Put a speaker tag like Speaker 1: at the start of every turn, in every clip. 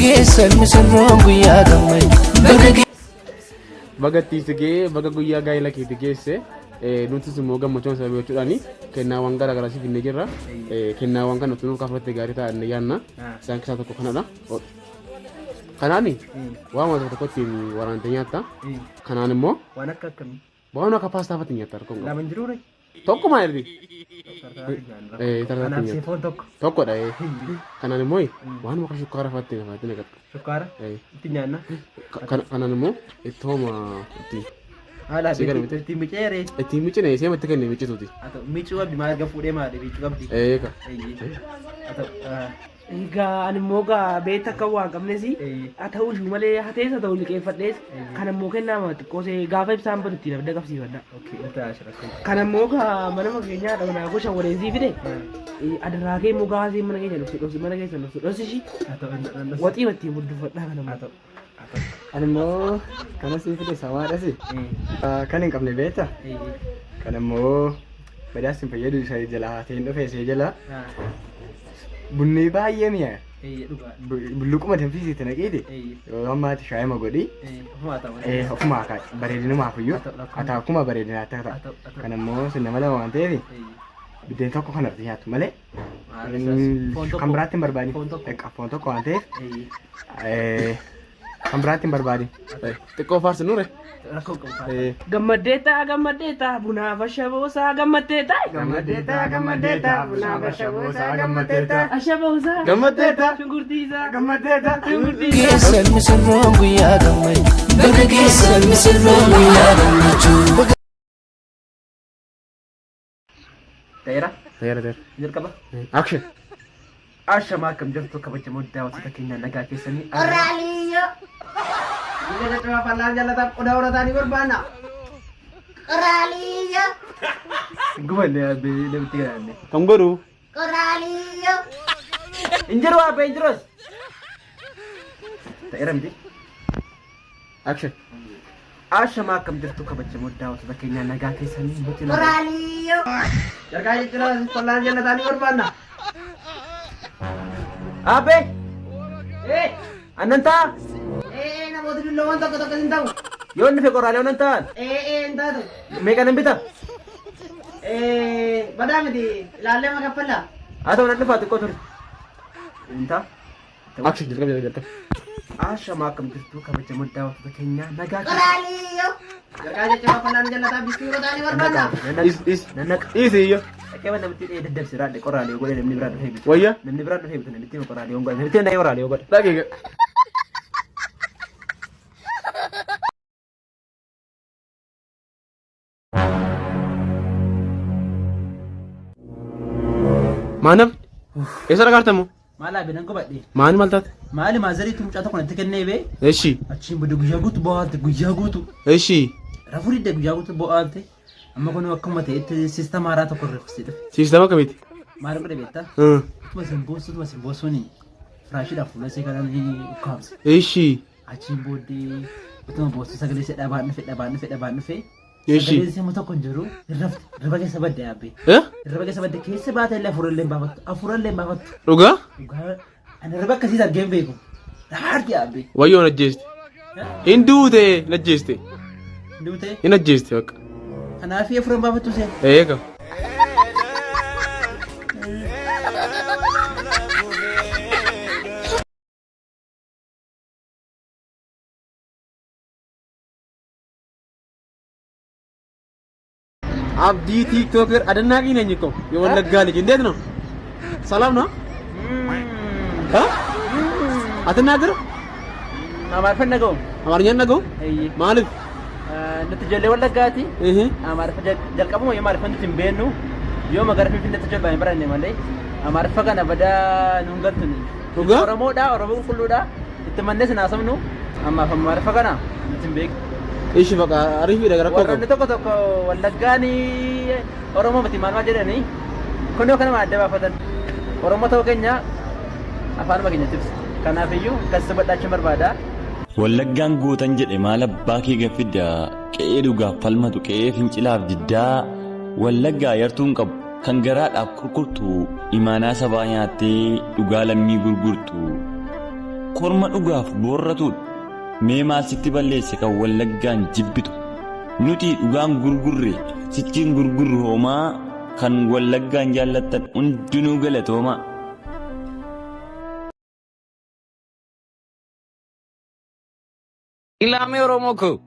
Speaker 1: Geessan misirroon guyyaa gammachuu. Baga
Speaker 2: Baga ittiin si ga'ee, baga guyyaa gaa'ela keetti geesse. Nutis immoo gammachuun sababeeffachuudhaan kennaawwan garaa garaa siif finnee jirra. Kennaawwan kana utuu nuuf kaaffatte gaarii ta'a jennee yaadna. Isaan keessaa tokko kanadha. Kanaan waan wanta tokko ittiin waraantee nyaatta. Kanaan immoo
Speaker 3: Waan akka akkamii?
Speaker 2: waan akka paastaa fa'aatti nyaatta rakkoon qabu.
Speaker 3: Lama hin jiruu ree?
Speaker 2: Tokkuma ergi.
Speaker 3: Kanaaf see foon tokko.
Speaker 2: Tokkodha. Kanaan immoo waan akka shukkaara fa'aatti naqatta naqatta.
Speaker 3: Shukkaara itti nyaanna.
Speaker 2: Kanaan immoo ittooma ittiin
Speaker 3: Haala
Speaker 2: Si gara miti?
Speaker 3: ittiin micee ree.
Speaker 2: Ittiin micine ishee matti kenne micituuti.
Speaker 3: Haa ta'u micuu qabdi maal erga fuudhee maali micuu qabdi.
Speaker 2: Eega.
Speaker 3: Eeyyee. Haa ta'u.
Speaker 4: Egaa ani immoo gaa beekta akka waan qabnes haa ta'u iyyuu malee hatees haa ta'u liqeeffadhees kan ammoo kennaa xiqqoo see gaafa ibsaan badu ittiin abidda qabsiifadha.
Speaker 3: Okay, inta ashira.
Speaker 4: Kan ammoo gaa mana keenyaa dha naa gosha waleensii fide adaraa kee immoo gaafa mana keenya dhuftu dhosi mana keessa dhuftu dhosishi
Speaker 3: Haa ta'u.
Speaker 4: waxii ittiin buddufadha kan
Speaker 3: Haa
Speaker 4: ammoo.
Speaker 3: ta'u. Haa ta'u.
Speaker 5: Ani immoo kana sii fide samaadhas. Kan hin qabne beekta. Kan immoo badaas hin fayyadu isa jala haatee hin dhufe isee jala. Bunni baay'ee mi'a.
Speaker 3: Eeyyee dhugaa.
Speaker 5: Bulluquma danfisiite naqiiti.
Speaker 3: Eeyyee.
Speaker 5: Yoo ammaati shaayima godhi.
Speaker 3: Ofumaa ta'u.
Speaker 5: Ofumaa kaa bareedinumaaf iyyuu. Haa ta'u akkuma bareedinaatti haa
Speaker 3: Haa
Speaker 5: ta'u.
Speaker 3: ta'u. Haa ta'u.
Speaker 5: Kan immoo sin nama lama waan ta'eef biddeen tokko kan irratti nyaattu malee kan biraatti hin barbaadin.
Speaker 3: Foon tokko.
Speaker 5: Xiqqaa foon tokko waan ta'eef
Speaker 3: Eeyyee.
Speaker 5: kan biraatti hin barbaadin.
Speaker 2: Xiqqoo faarsi nure.
Speaker 3: Rakkoo qabu.
Speaker 4: Gammaddeetta gammaddeetta bunaaf ashaboosaa gammaddeetta.
Speaker 5: Gammaddeetta gammaddeetta bunaaf ashaboosaa gammaddeetta.
Speaker 4: Ashaboosaa.
Speaker 2: Gammaddeetta.
Speaker 4: Shunkurtiisaa.
Speaker 5: Gammaddeetta.
Speaker 4: Shunkurtiisaa.
Speaker 1: Geessan misirroon guyyaa gammachuu. Baga geessan misirroon guyyaa gammachuu.
Speaker 3: Ta'eera.
Speaker 2: Ta'eera ta'eera.
Speaker 3: Jalqaba.
Speaker 2: Action.
Speaker 3: Ashamaa akkam jirtu kabajamoo daawwattoota keenya nagaa keessanii.
Speaker 6: Qoraaliyyo.
Speaker 3: Biyya caccabaa fallaan jaalataaf qodaa horataa ni barbaanna.
Speaker 6: Qoraaliyyo.
Speaker 3: Gubanne abbee namitti gadaanne.
Speaker 2: Kan godhu.
Speaker 6: Qoraaliyyo.
Speaker 3: Hin jiru abbee hin jirus. Ta'eera miti.
Speaker 2: Action.
Speaker 3: Ashamaa akkam jirtu kabajamoo daawwattoota keenya nagaa keessanii nuti nagaa.
Speaker 6: Qoraaliyyo.
Speaker 3: Jarkaa jechuudha fallaan jaalataa ni barbaanna. Abbee. Annan ta'a.
Speaker 6: Namoota dullooman tokko tokko hin ta'u.
Speaker 3: Yoo inni fe qoraalee onan ta'an.
Speaker 6: Hin taatu.
Speaker 3: Meeqa nan bita?
Speaker 6: Badaa miti ilaallee ma kaffalla.
Speaker 3: Haa ta'u nan dhufaa xiqqoo ture. Hin ta'a.
Speaker 2: Action jalqaba jalqaba.
Speaker 3: Ashamaa akkam jirtu kabajamoo daawwattoota keenya nagaa keessanii.
Speaker 6: Qoraaliyyo.
Speaker 3: Jarkaa jechuudha fallaan jaalataa biskii horataa ni barbaanna.
Speaker 2: Is is.
Speaker 3: Nannaqa.
Speaker 2: Is iyyo.
Speaker 3: Dhaqee namitti dhee daddabsiraa dhee qoraalee godhe namni biraa dhufee bitu.
Speaker 2: Wayya.
Speaker 3: Namni biraa dhufee bitu namitti qoraalee godhe namitti dhee qoraalee godhe.
Speaker 2: Dhaqee. Maanaaf eessa dhagaartamu?
Speaker 3: Maal abbee nan qubadhe.
Speaker 2: Maani maal taate?
Speaker 3: Maali maazariitu mucaa tokko natti kennee bee.
Speaker 2: Eshi.
Speaker 3: Achiin booda guyyaa guutuu bo'aalte guyyaa guutuu.
Speaker 2: Eshi.
Speaker 3: Rafuu didde guyyaa guutuu bo'aalte. Amma kun akkuma ta'etti siistama haaraa tokko rifsee dhufe.
Speaker 2: Siistama akkamiiti?
Speaker 3: Maal godhe beektaa? Utuma isin boossu utuma isin boossuun firaashiidhaaf fuula ishee kanaan ukkaamse.
Speaker 2: Eshi.
Speaker 3: Achiin booddee utuma boossu sagalee ishee dhabaan dhufe dhabaan dhufe dhabaan dhufe.
Speaker 2: Eshi.
Speaker 3: Sagaleen ishee immoo tokko hin jiru hin rafte hirriba keessa badde yaabbee.
Speaker 2: Eh?
Speaker 3: Hirriba keessa badde keessa baate illee hafuura illee hin baafattu hafuura illee hin baafattu.
Speaker 2: Dhugaa?
Speaker 3: Dhugaa ani hirriba akkasiis argee hin beeku. Dhaarti yaabbee.
Speaker 2: Wayyoo na ajjeeste. Hin duute na ajjeeste.
Speaker 3: Duute
Speaker 2: Hin ajjeeste bakka.
Speaker 3: kanaaf hafuura hin baafattu isheen.
Speaker 2: Eega. አብዲ ቲክቶከር አደናቂ ነኝ እኮ የወለጋ ልጅ። እንዴት ነው? ሰላም ነው? እ? አትናገርም?
Speaker 3: Amaariffa naga'u.
Speaker 2: አማርኛ ነገው ማለት
Speaker 3: Nuti ijoollee Wallaggaati.
Speaker 2: እህ
Speaker 3: Amaariffa jalqabuma yoo Amaariffa nuti hin beeknu yoo magaalaa Finfinneetti jalqabne baranne malee Amaariffa kana badaa nuun galtuni.
Speaker 2: Dhugaa?
Speaker 3: Oromoodha, Oromoo qulqulluudha. Itti mannee sin haasofnu ammaaf Amaariffa kana nuti hin beeknu.
Speaker 2: እሺ በቃ አሪፍ ነገር እኮ
Speaker 3: Warroonni tokko tokko Wallaggaan Oromoo miti maal maal jedhanii kunoo kanuma adda baafatan. Oromoo ta'uu keenya afaanuma keenya ibsa. Kanaafiyyuu akkas badhaachuun barbaada.
Speaker 7: Wallaggaan gootan jedhe maal abbaa kee gaffidda qe'ee dhugaaf falmatu qe'ee fincilaaf diddaa Wallaggaa yartuu hin qabu kan garaadhaaf kurkurtu imaanaa sabaa nyaattee dhugaa lammii gurgurtu. Korma dhugaaf boorratuudha. Mee maal sitti balleesse kan Wallaggaan jibbitu? Nuti dhugaan gurgurre sittiin gurgurru homaa kan Wallaggaan jaallattan hundinuu galatoomaa.
Speaker 8: Ilaamee Oromoo koo.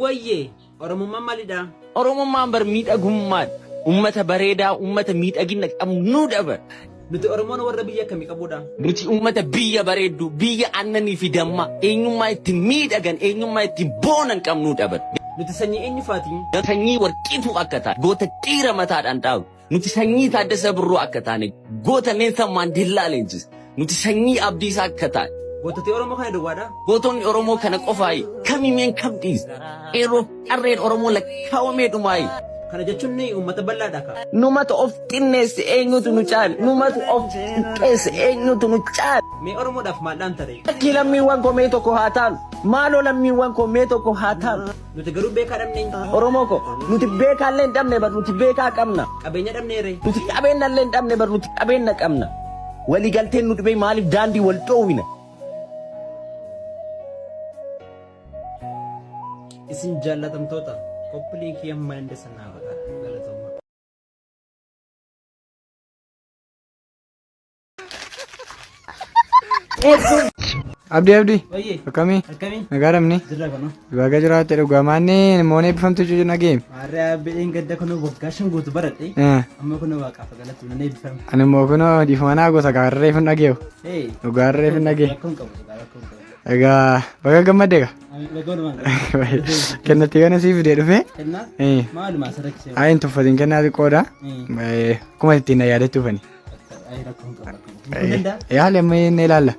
Speaker 3: Wayyee Oromummaan maalidha?
Speaker 8: Oromummaan bar miidhagummaadha. Uummata bareedaa, uummata miidhagina qabu nu daba.
Speaker 3: Nuti Oromoon warra biyya akkamii qabudha?
Speaker 8: Nuti uummata biyya bareedduu, biyya aannanii fi dammaa, eenyummaa ittiin miidhagan, eenyummaa ittiin boonan qabnu dhaba.
Speaker 3: Nuti sanyii eenyu faati?
Speaker 8: Sanyii warqiituu akka taane, goota dhiira mataadhaan dhaabu. Nuti sanyii Taaddasa Birruu akka taane, goota Neelsan Maandeellaa leenjise. Nuti sanyii Abdiisaa akka taane.
Speaker 3: Goototi Oromoo kana duwwaadha?
Speaker 8: Gootonni Oromoo kana qofaayi. Kamimeen kam dhiisa? Qeerroof qarreen Oromoo lakkaawamee dhumaayi.
Speaker 3: Kana jechuun uummata bal'aadha ka.
Speaker 8: Numatu of xinneesse eenyutu nu caale? Numatu of xiqqeesse eenyutu nu caale?
Speaker 3: Mee Oromoodhaaf maal dhaamta ree?
Speaker 8: Lakkii lammiiwwan koo mee tokko haa taanu. Maaloo lammiiwwan koo mee tokko haa taanu.
Speaker 3: Nuti garuu beekaa dhabne.
Speaker 8: Oromoo koo nuti beekaallee hin dhabne bar nuti beekaa qabna.
Speaker 3: Qabeenya dhabnee ree?
Speaker 8: Nuti qabeenyallee hin dhabne bar nuti qabeenya qabna. Waliigalteen nu dhibee maaliif daandii wal dhoowwina?
Speaker 3: Isin jaallatamtoota koppiliin kiyya hamma dandeessan naa godhaa. Galatoomaa.
Speaker 5: Abdii Abdii.
Speaker 3: Wayyee.
Speaker 5: Akkamii?
Speaker 3: Akkamii?
Speaker 5: Nagaa dhabni.
Speaker 3: Jirra kunoo.
Speaker 5: Baga jiraatte dhugaa maanni immoo eebbifamtu jechuun dhageem.
Speaker 3: Maarree abbeen gadda kunoo waggaa 5 guutuu baradhe. Amma kunoo waaqaaf galatu nan eebbifame.
Speaker 5: Ani immoo kunoo dhiifama naa gosa gaarree hin dhageewu.
Speaker 3: Hey.
Speaker 5: Dhugaarree hin dhagee.
Speaker 3: Rakkoo hin qabu dhugaa rakkoo hin qabu.
Speaker 5: Egaa baga gammadde egaa.
Speaker 3: Baga walumaan
Speaker 5: Kennatti kana sii fidee dhufee.
Speaker 3: Kennaa? Maaluma as rakkisee?
Speaker 5: Ayi hin tuffatin kennaa xiqqoodha. Akkuma ittiin na yaadattu ufani.
Speaker 3: Ayi rakkoo hin qabu rakkoo hin qabu. Kun danda'a?
Speaker 5: Yaali amma inni ilaalla.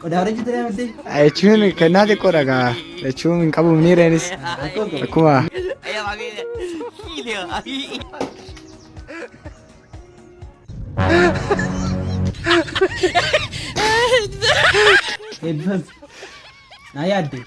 Speaker 3: Qodaa oranjii ture maddee?
Speaker 5: Jechuun kennaa xiqqoodha gaa. Jechuun hin qabu ni reenis. Akkuma.
Speaker 3: Eebbifami. Naa yaadde.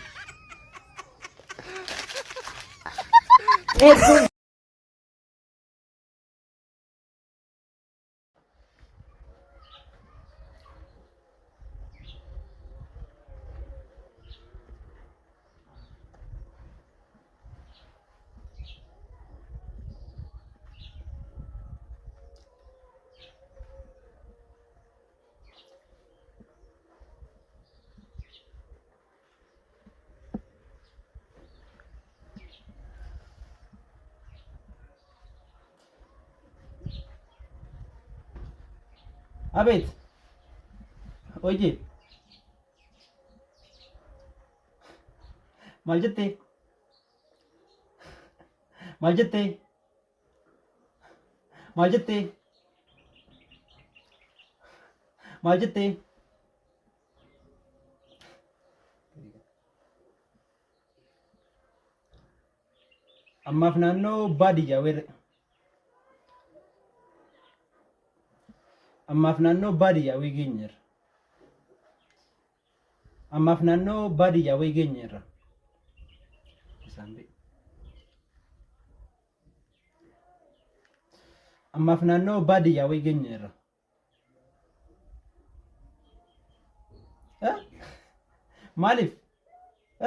Speaker 3: Abeet. Hojii. Maal jettee? Maal jettee? Maal jettee? Maal jettee? Ammaaf naannoo baadiyyaa weerre. Ammaaf naannoo baadiyyaa wayii geenyeerra. Ammaaf naannoo baadiyyaa wayii geenyeerra. Isaan beeku. Ammaaf naannoo baadiyyaa wayii geenyeerra. Eh? Maaliif?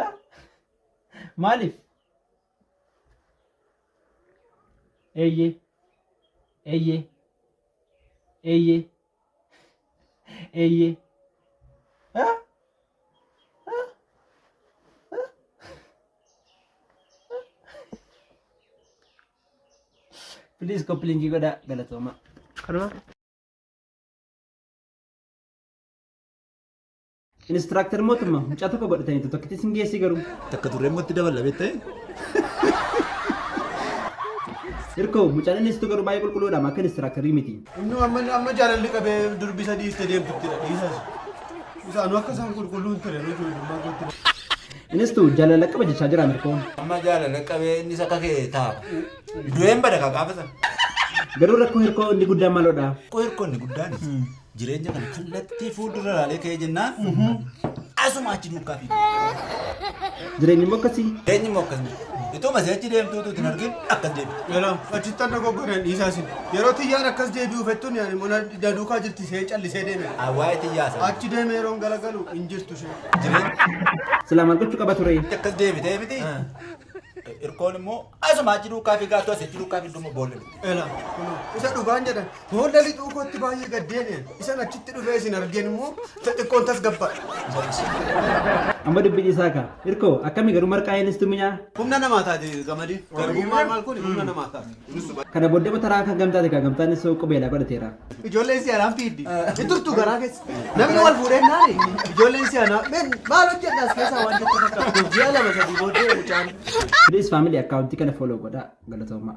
Speaker 3: Eh? Maaliif? Eeyyee. Eeyyee. Eeyyee. Eeyyee. Eh? Eh? Eh? Please copy link godhaa galatoomaa.
Speaker 4: Kanuma.
Speaker 3: Instructor mootummaa mucaa tokko godhataniitu tokkitti sin geessi garuu.
Speaker 9: Takka turree immoo itti daballa beektee.
Speaker 3: Hirkoo mucaan inni situ garuu baay'ee qulqulluudha akka instructorii miti.
Speaker 9: Inni amma amma jaalalli qabee durbi sadii itti deemtuttidha dhiisas. Isaanuu akka isaan qulqulluu hin ture nuti ijoollummaa kootti.
Speaker 3: Innis tu jaalala qaba jechaa jira Mirkoon.
Speaker 9: Amma jaalala qabee innis akka kee ta'a. Du'een bada kaa gaafa sana.
Speaker 3: Garuu rakkoo hirkoo inni guddaan maalodha?
Speaker 9: Rakkoo hirkoo inni guddaan jireenya kana kallattii fuuldura ilaalee ka'ee jennaan asuma achi duukaa fiiga.
Speaker 3: Jireenyi immoo akkasii.
Speaker 9: Jireenyi immoo akkasii.
Speaker 10: Ituma achi deemtuutu hin argin akkas deebite.
Speaker 9: Yeroo achitti anna goggoreen dhiisaa isin. Yeroo tiyyaan akkas deebi'u fettuun yaani mana duukaa jirti ishee callisee deeme.
Speaker 10: Waa'ee tiyyaa sana.
Speaker 9: Achi deeme yeroon galagalu hin jirtu ishee.
Speaker 3: Silaa maal gochuu qaba ture?
Speaker 10: Akkas deebitee miti. Irkoon immoo asuma achi duukaa fi gaattu asii achi duukaa fi dhuma boolla lixxe.
Speaker 9: Ela kunoo isa dhugaan jedhan boolla lixuu kootti baay'ee gaddeene isan achitti dhufee isin argeen immoo xixiqqoon tasgabbaa.
Speaker 3: Amma dubbii dhiisaa kaa. Irkoo akkami garuu marqaa eenistu minyaa?
Speaker 9: Humna namaa taate gamadii. Garbummaan maal kun humna namaa taate.
Speaker 3: Kana booddee mataraa kan gamtaate kan gamtaan isoo qubeelaa godhateera.
Speaker 9: Ijoolleen si anaan fiiddi. Hin turtu garaa keessa. Namni wal fuudhee naani. Ijoolleen si anaa. Men maal hojjedha as keessaa waan jettu fakkaata. Ji'a 2 3 booddee mucaan.
Speaker 3: Please family akkaawuntii kana follow godhaa galatoomaa.